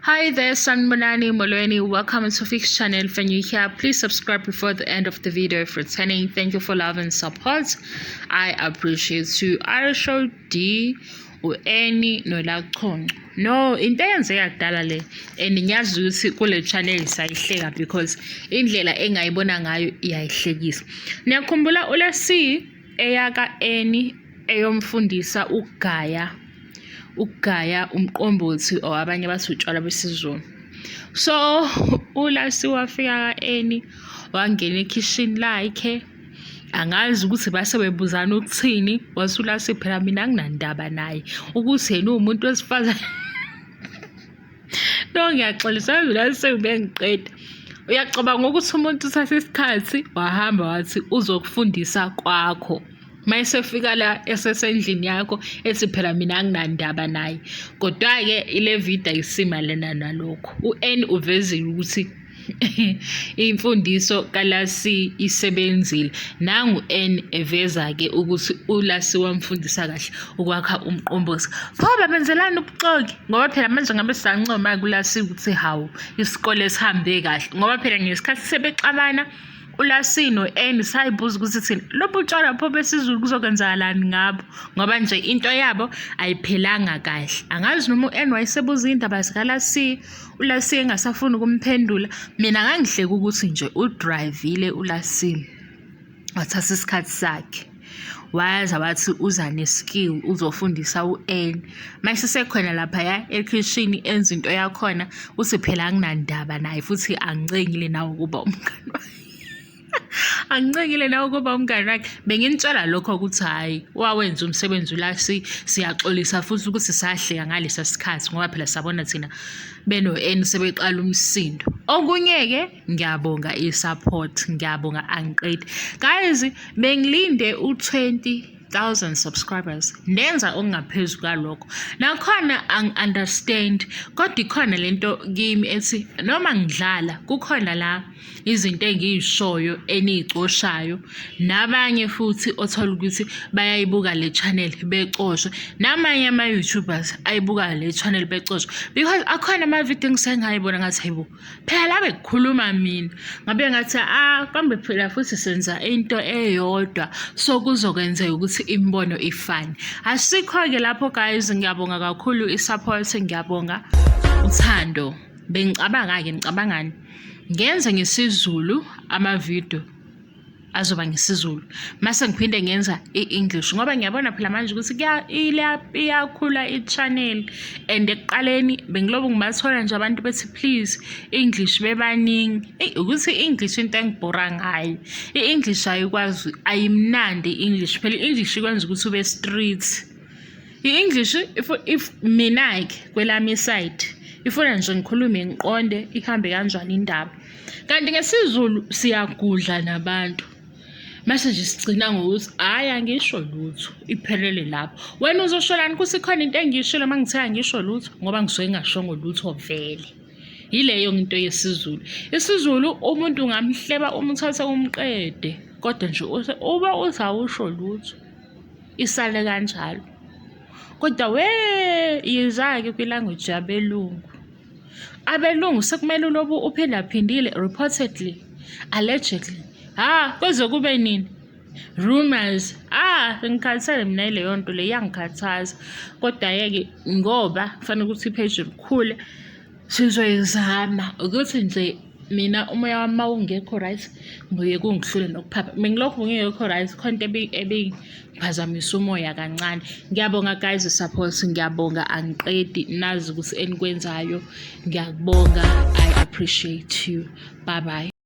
Hi there, Sanibonani Molweni. Welcome to Fix Channel. If you're new here, please subscribe before the end of the video. If returning, thank you for love and support. I appreciate you. I D u-Annie noLaConco. No, into eyenzeka kudala le and ngiyazi ukuthi kule channel sayihleka because indlela engayibona ngayo iyayihlekisa. Niyakhumbula uLasi eyaka-Annie eyomfundisa ukugaya ukugaya umqombothi or abanye bathi utshwala besiZulu. So uLasi wafika ka-Annie wangena ekhishini lakhe, angazi ukuthi base bebuzana ukuthini, wathi uLasi phela mina anginandaba naye ukuthi yena uwumuntu wesifazane. No, ngiyaxolisa mina sengibe ngiqeda. Uyacabanga ukuthi umuntu uthatha isikhathi wahamba wathi uzokufundisa kwakho. Mayesefika la esesendlini yakho ethi phela mina anginandaba naye. Kodwa-ke ile video ayisimalena nalokho. U-N uvezile ukuthi imfundiso kaLasi isebenzile. Nangu N eveza-ke ukuthi uLasi wamfundisa kahle ukwakha umqombothi. Pho babenzelani ubuxoki? Ngoba phela manje ngabe sisancoma kuLasi ukuthi hawu, isikole sihambe kahle. Ngoba phela ngesikhathi sebexabana uLasi no-N sayibuza ukuthi thina lobu tshwala pho besiZulu kuzokwenzakalani ngabo, ngoba nje into yabo ayiphelanga kahle. Angazi noma u-N wayesebuza iy'ndaba zikaLasi, uLasi engasafuni ukumphendula. Mina ngangihleka ukuthi nje u-drive-ile uLasi wathatha isikhathi sakhe, waza wathi uza ne-skill uzofundisa u-N. Mayesesekhona laphaya ekhishini enza into yakhona, uthi phela anginandaba naye futhi angincengile nawe ukuba umngani wakhe. Angincengile nawe ukuba umngani wakhe. Benginitshela lokho ukuthi hhayi, wawenza umsebenzi uLasi, siyaxolisa futhi ukuthi sahleka ngalesa sikhathi ngoba phela sabona thina beno-N sebeqala umsindo. Okunye-ke ngiyabonga i-support, ngiyabonga angiqedi. Guys, bengilinde u-20,000 subscribers, ndenza okungaphezu kwalokho. Nakhona angi-understand, kodwa ikhona lento kimi ethi noma ngidlala kukhona la izinto engiy'shoyo eniy'coshayo, nabanye futhi othola ukuthi bayayibuka le channel becoshe, namanye ama-YouTubers ayibuka le channel becoshe, because akhona amavidiyo engisuke ngayibona ngathi hayibo, phela la bekukhuluma mina. Ngabe ngathi ah, kambe phela futhi senza into eyodwa, so kuzokwenzeka ukuthi imibono ifane. Asikho-ke lapho guys, ngiyabonga kakhulu i-support, ngiyabonga uthando. Bengicabanga-ke, nicabangani? Ngenze ngesiZulu amavidiyo azoba ngesiZulu, mase ngiphinde ngenza i-English ngoba ngiyabona phela manje ukuthi iyakhula i-channel and ekuqaleni bengilobe ngibathola nje abantu bethi please English bebaningi. Eyi, ukuthi i-English into engibhora ngayo. I-English ayikwazi, ayimnandi i-English, phela i-English ikwenza ukuthi ube street. I-English if mina-ke kwelami i-side ifuna nje ngikhulume ngiqonde ihambe kanjani indaba. Kanti ngesiZulu siyagudla nabantu. Mase nje sigcina ngokuthi hhayi angisho lutho, iphelele lapho. Wena uzosholani ukuthi khona into engiyishilo uma ngithe angisho lutho ngoba ngisuke ngingashongo lutho vele. Yileyo into yesiZulu. IsiZulu umuntu ungamhleba umthathe umqede, kodwa nje uba uthi awusho lutho, isale kanjalo. Kodwa we yiza-ke kwi-language yabelungu. Abelungu sekumele ulobu uphindaphindile reportedly, allegedly. Ha, kuze kube nini? Rumors. Ah, ngikhathele mina yileyo nto le, iyangikhathaza. Kodwa-ke ngoba kufanele ukuthi i-page likhule, sizoyizama ukuthi nje mina umoya wami uma ungekho right nguye kungihlule nokuphapha. Bengilokhu ngingekho right, khona into ebingiphazamisa umoya kancane. Ngiyabonga guys support, ngiyabonga angiqedi, nazi ukuthi enikwenzayo. Ngiyakubonga, I appreciate you. Bye bye.